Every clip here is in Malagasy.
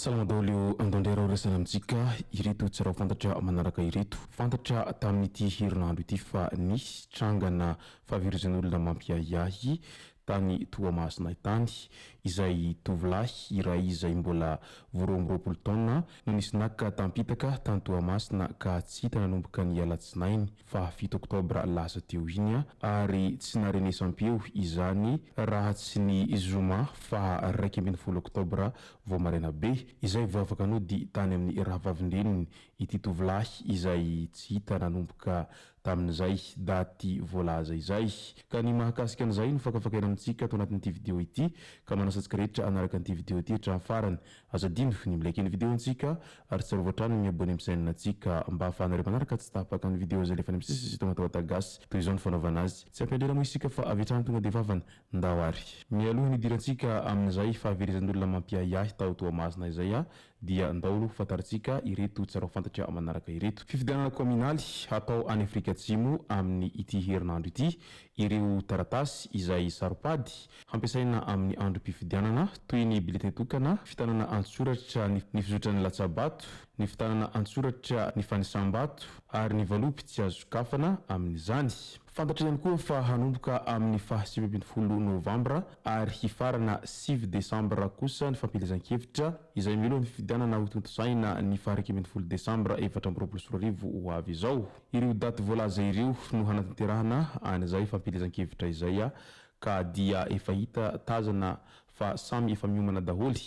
Salama daholo eo andondera ho resana amintsika ireto tsara ho fantatra manaraka ireto. Fantatra tamin'ity herinandro ity fa nisy trangana fahaverezan'olona mampiahiahy tany Toamasina tany, izay tovolahy iray izay mbola vao 22 taona no nisy naka tampitaka tany Toamasina ka tsy hita nanomboka ny alatsinainy faha fito oktobra lasa teo iny ary tsy narenesam-peo izany raha tsy ny zoma faha 11 oktobra vao maraina be izay vao afaka nody tany amin'ny rahavavin-dreniny ity tovolahy izay tsy hita nanomboka tamin'izay daty voalaza izay. Ka ny mahakasika an'izay no fakafakaina amintsika ato anatin'ity video ity ka manasa antsika rehetra hanaraka an'ity video ity hatramin'ny farany. Aza adino ny mi-like ny video antsika ary tsarovy hatrany ny mi-abonner amin'ny chaîne antsika mba ahafahanareo manaraka tsy tapaka ny video izay alefa any amin'ny sisy eto Matawata Gasy. Toy izao ny fanaovana azy. Tsy ampiandrena moa isika fa avy hatrany tonga dia vavana. Ndao ary. Mialoha ny hidirantsika amin'izay fahaverezan'olona mampiahiahy tao Toamasina izay dia ndao aloha fantarintsika ireto tsara ho fantatra manaraka ireto. Fifidianana kaominaly hatao any Afrika Atsimo amin'ny ity herinandro ity ireo taratasy izay saro-pady hampiasaina amin'ny androm-pifidianana toy ny biletin tokana, fitanana an-tsoratra ny fizotran'ny latsa-bato, ny fitanana an-tsoratra ny fanisam-bato ary ny valopy tsy azo sokafana amin'izany. Fantatra ihany koa fa hanomboka amin'ny faha 19 novambra ary hifarana sivy desambra kosa ny fampielezan-kevitra izay mialoha ny fifidianana hotontosaina ny faha 11 desambra 2024 ho avy izao. Ireo daty voalaza ireo no hanatanterahana an'izay fampielezan-kevitra izay ka dia efa hita tazana fa samy efa miomana daholo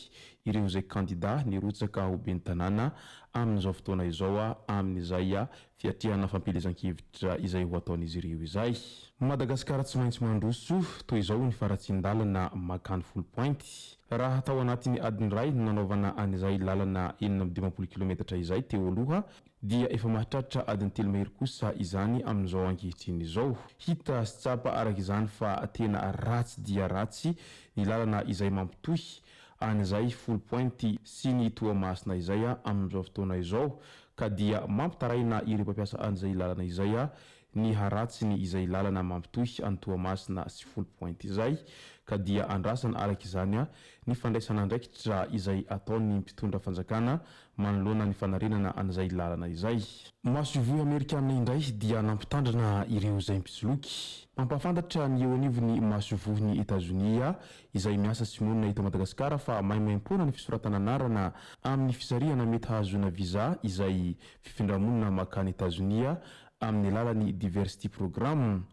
ireo izay kandida nirotsaka ho ben'ny tanàna amin'izao fotoana izao amin'izay fiatrehana fampielezan-kevitra izay ho ataon'izy ireo izay. Madagasikara tsy maintsy mandroso toy izao ny faharatsian-dalana makany Foulpointe. Raha tao anatin'ny adiny iray no nanaovana an'izay lalana 56 kilometatra izay teo aloha dia efa mahatratra adiny telo mahery kosa izany amin'izao ankehitriny izao. Hita sy tsapa araka izany fa tena ratsy dia ratsy ny lalana izay mampitohy an'izay Foulpointe sy ny Toamasina izay amin'izao fotoana izao ka dia mampitaraina ireo mpampiasa an'izay lalana izay ny haratsiny izay lalana mampitohy an'i Toamasina sy Foulpointe izay ka dia andrasana araka izany ny fandraisana andraikitra izay ataon'ny mpitondra fanjakana manoloana ny fanarenana an'izay lalana izay. Masoivoho amerikana indray dia nampitandrina ireo izay mpisoloky. Mampahafantatra ny eo anivon'ny masoivohon'i Etazonia izay miasa sy monina eto Madagasikara fa maimaimpoana ny fisoratana anarana amin'ny fisarihana mety hahazoana visa izay fifindramonina makany Etazonia amin'ny alalan'ny Diversity Program.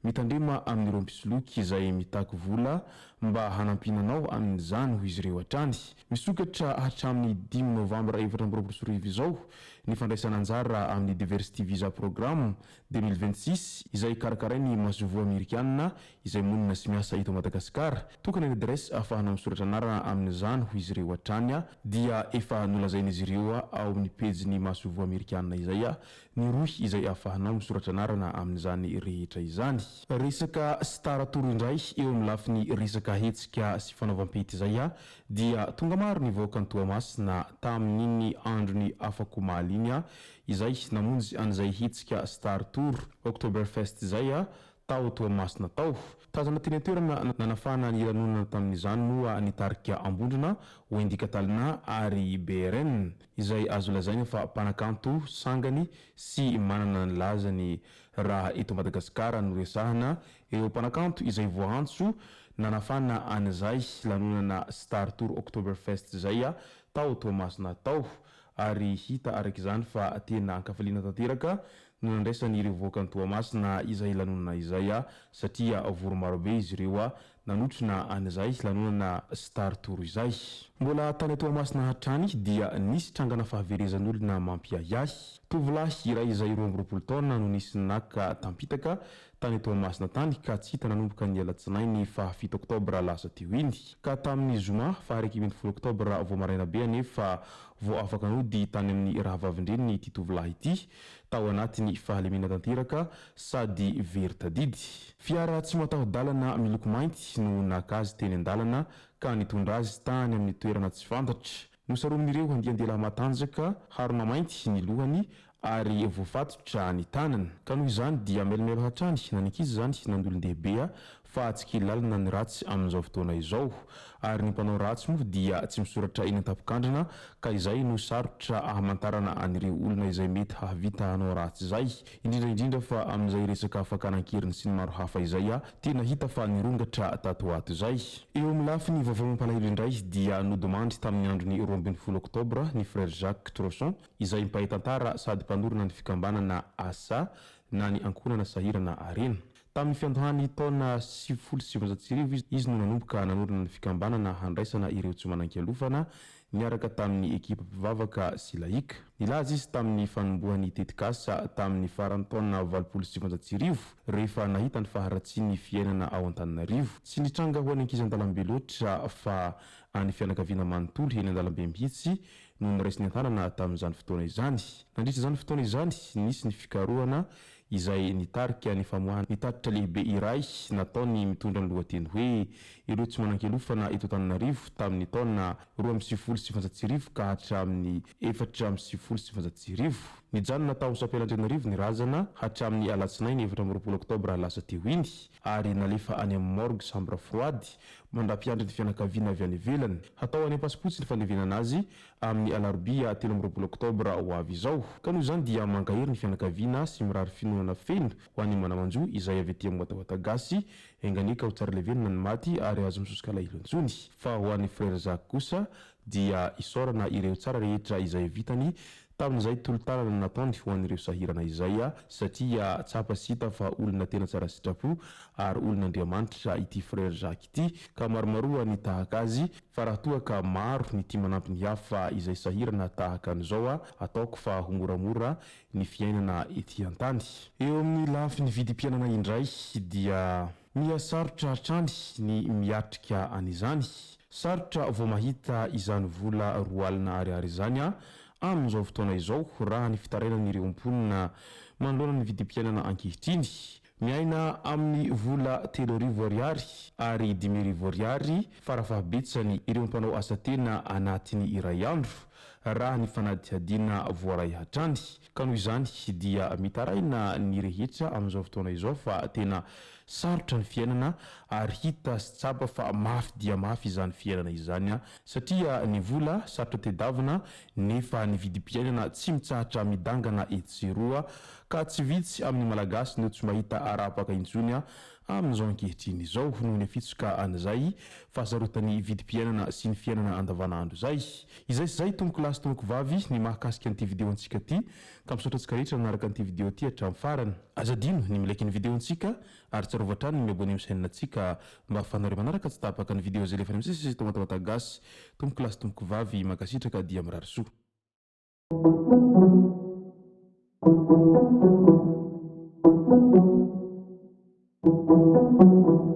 Mitandrema amin'ireo mpisoloky izay mitaky vola mba hanampiana anao amin'izany hoy izy ireo hatrany. Misokatra hatramin'ny dimy novambra 2024 izao ny fandraisana anjara amin'ny Diversity Visa Program 2026 izay karakarain'ny masoivoho amerikana izay monina sy miasa eto Madagasikara. Tokana ny adiresy ahafahanao misoratra anarana amin'izany hoy izy ireo hatrany dia efa nolazain'izy ireo ao amin'ny pejin'ny masoivoho amerikana izay ny rohy izay ahafahanao misoratra anarana amin'izany rehetra izany. Resaka star tour indray eo amin'ny lafiny resaka hetsika sy fanaovam-pety izay dia tonga maro ny vahoakan'i Toamasina tamin'iny andron'ny afak'omaly iny izay namonjy an'izay hetsika star tour Oktoberfest izay tao Toamasina tao. Tazana teny an-toerana nanafana ny lanonana tamin'izany moa ny tarika Ambondrona, Wendy Catalina ary BRN, izay azo lazaina fa mpanakanto sangany sy manana ny lazany raha eto Madagasikara no resahana, ireo mpanakanto izay voaantso nanafana an'izay lanonana Star Tour Oktoberfest izay tao Toamasina tao ary hita araka izany fa tena ankafaliana tanteraka no nandraisan'ireo vahoakan'i Toamasina izay lanonana izay satria vory marobe izy ireo nanotrona an'izay lanonana Star Tour izay. Mbola tany Toamasina hatrany dia nisy trangana fahaverezan'olona mampiahiahy. Tovolahy iray izay 22 taona no nisy naka tampitaka tany Toamasina tany ka tsy hita nanomboka ny alatsinainy fahafito oktobra lasa teo iny. Ka tamin'ny zoma faha 11 oktobra vao maraina be anefa vao afaka nody tany amin'ny rahavavin-dreniny ity tovolahy ity tao anatin'ny fahalemena tanteraka sady very tadidy. Fiara tsy mataho-dalana miloko mainty no naka azy teny an-dalana ka nitondra azy tany amin'ny toerana tsy fantatra. Nosaromin'ireo andian-dehilahy matanjaka harona mainty ny lohany ary voafatotra ny tanany. Ka noho izany dia mailomailo hatrany na ny ankizy izany na ny olon-dehibe fa tsy kely lalana ny ratsy amin'izao fotoana izao. Ary ny mpanao ratsy moa dia tsy misoratra eny an-tampon-kandrina ka izay no sarotra ahamantarana an'ireo olona izay mety hahavita hanao ratsy izay. Indrindra indrindra fa amin'izay resaka fakana an-keriny sy ny maro hafa izay tena hita fa nirongatra tato ho ato izay. Eo amin'ny lafiny vaovao mampalahelo indray dia nodimandry tamin'ny andron'ny 12 oktobra ny Frère Jacques Trosson izay mpahay tantara sady mpanorina ny fikambanana Asa na ny Ankohonana Sahirana Harena. Tamin'ny fiandohan'ny taona 1990 izy no nanomboka nanorina ny fikambanana handraisana ireo tsy manan-kialofana niaraka tamin'ny ekipa mpivavaka sy laïka. Nilaza izy tamin'ny fanombohan'ny tetikasa tamin'ny faran'ny taona 1980 rehefa nahita ny faharatsian'ny fiainana ao Antananarivo. Tsy nitranga ho an'ny ankizy an-dalambe loatra fa an'ny fianakaviana manontolo eny an-dalambe mihitsy no noraisiny an-tanana tamin'izany fotoana izany. Nandritra izany fotoana izany, nisy ny fikarohana izay nitarika ny famoahana ny tatitra lehibe iray nataony mitondra ny lohateny hoe Ireo tsy manan-kialofana eto Antananarivo tamin'ny taona 1992 ka hatramin'ny 1994. Nijanona tao Chapelle Andrianarivo ny razana hatramin'ny alatsinainy 24 oktobra lasa teo iny ary nalefa any amin'ny morgue chambre froide mandra-piandry ny fianakaviana avy any ivelany. Hatao any Ampasipotsy ny fandevenana azy amin'ny alarobia 23 oktobra ho avy izao. Ka noho izany dia mankahery ny fianakaviana sy mirary finoana feno ho an'ny mana-manjo izay avy aty Watawata Gasy, enga anie ka ho tsara levenina ny maty ary azo misosoka alahelo intsony. Fa ho an'i Frère Jacques kosa dia isaorana ireo tsara rehetra izay vitany tamin'izay tolo-tanana nataony ho an'ireo sahirana izay satria tsapa sy hita fa olona tena tsara sitrapo ary olon'Andriamanitra ity Frère Jacques ity ka maromaroa ny tahaka azy fa raha toa ka maro ny tia manampy ny hafa izay sahirana tahaka an'izao ataoko fa ho moramora ny fiainana ety an-tany. Eo amin'ny lafiny vidim-piainana indray dia miha sarotra hatrany ny miatrika an'izany. Sarotra vao mahita izany vola 20 ariary izany amin'izao fotoana izao raha ny fitarainan'ireo mponina manoloana ny vidim-piainana ankehitriny. Miaina amin'ny vola 3000 ariary ary 5000 ariary farafahabetsany ireo mpanao asa tena anatin'ny iray andro, raha ny fanadihadiana voaray hatrany. Ka noho izany dia mitaraina ny rehetra amin'izao fotoana izao fa tena sarotra ny fiainana ary hita sy tsapa fa mafy dia mafy izany fiainana izany satria ny vola sarotra tedavina nefa ny vidim-piainana tsy mitsahatra midangana etsy sy eroa ka tsy vitsy amin'ny Malagasy no tsy mahita arapaka intsony amin'izao ankehitriny izao noho ny afitsoka an'izay fahasarotan'ny vidim-piainana sy ny fiainana andavanandro izay. Izay sy izay tompoko lahy sy tompoko vavy ny mahakasika an'ity video antsika ity ka misaotra antsika rehetra nanaraka an'ity video ity hatramin'ny farany. Aza adino ny mi-like ny video antsika ary tsarovy hatrany ny mi-abonner amin'ny chaîne antsika mba ahafahanareo manaraka tsy tapaka ny video izay alefanay misesy eto Matamata Gasy. Tompoko lahy sy tompoko vavy mankasitraka dia mirary soa. Thank you.